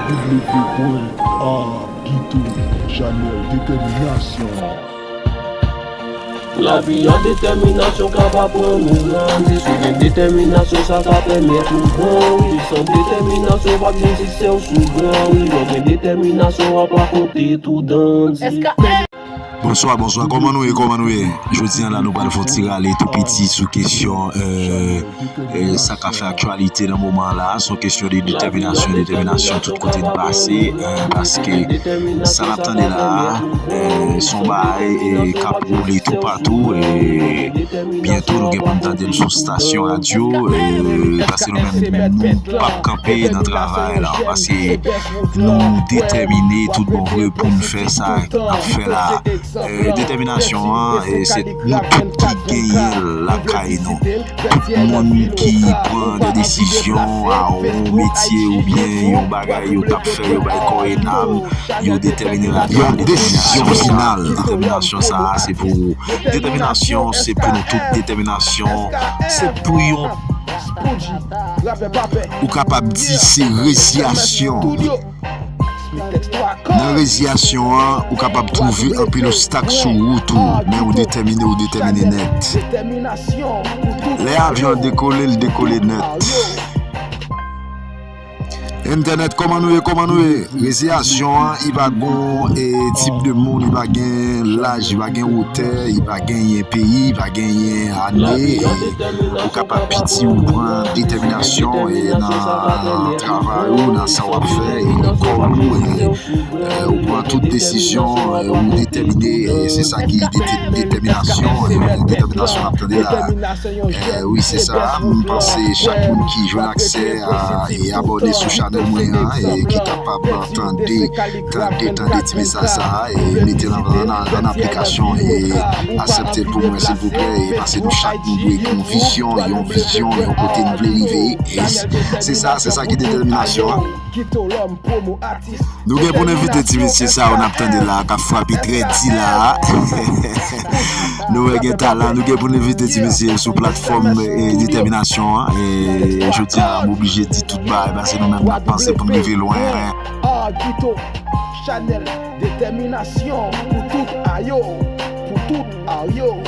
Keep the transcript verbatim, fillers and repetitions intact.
W point A Guito Chanel Detèminasyon. Lavi a detèminasyon k ap aprann ou grandi. Si w gen detèminasyon, sa ka pèmèt ou gran wi. San detèminasyon, w p ap gen siksè w sou gran wi. Lè w gen detèminasyon, w ap rakonte tou dandi. Bonswa, bonswa, kòman nou ye, kòman nou ye? Jodi a la, nou pral fè yon ti rale tou piti sou kesyon, euh, euh, sa k ap fè aktyalite nan moman an la. Se yon kesyon de detèminasyon, detèminasyon tout kote n pase, euh, paske sa n ap tande la a, euh, se yon bagay, euh, k ap woule toupatou, e byento nou gen pou n tande l sou stasyon radyo, euh, paske nou menm, nou p ap kanpe nan travay la, paske nou detèmine tout bon vre pou n fè sa n ap fè la a. Eh, detèminasyon an, eh, se nou tout ki genyen l lakay nou. Tout moun ki pran de desizyon a yon metye oubyen yon bagay yo t ap fè, yo bay kò e nam, yo detèmine ladan. Yon desizyon final. Detèminasyon sa a, se pou ou. Detèminasyon, se pou nou tout. Detèminasyon, se pou yon. Ou kapab di se reziyasyon. Nan reziyasyon an, ou kapab twouve anpil obstak sou wout ou, men ou detèmine, ou detèmine nèt. Lè avyon an dekole, l dekole nèt. Entènèt, kòman nou ye, kòman nou ye? Reziyasyon an, li pa gon, eh, tip de moun, li pa gen laj, li pa gen wotè, li pa genyen peyi, li pa genyen ane, eh, ou kapab piti, ou pran detèminasyon, eh, nan travay ou, nan sa w ap fè, eh, lekòl ou, eh, eh, ou pran tout desizyon, eh, ou detèmine, eh, se sa ki dete-, detèminasyon, eh, detèminasyon n ap tande la. Eh, wi, se sa, m panse chak moun ki jwenn aksè a, e abòne sou chanèl mwen an, e ki kapab tande, tande, tande ti mesaj sa a, e mete l an, an, an aplikasyon, e aksepte l pou mwen, silvouplè, e paske nou chak nou dwe gen yon vizyon, yon vizyon, yon kote nou vle rive, e se, se sa, se sa ki detèminasyon an. Nou gen pou n envite ti mesye sa yo n ap tande la, k ap frape trè di la a. Nou wè gen talan, nou gen pou n envite ti mesye yo sou platfòm, eh, detèminasyon an. E jodi a, m oblije di tout bagay, paske nou menm n ap panse pou n rive lwen. Aguito, chanèl detèminasyon pou tout ayo, pou tout ayo.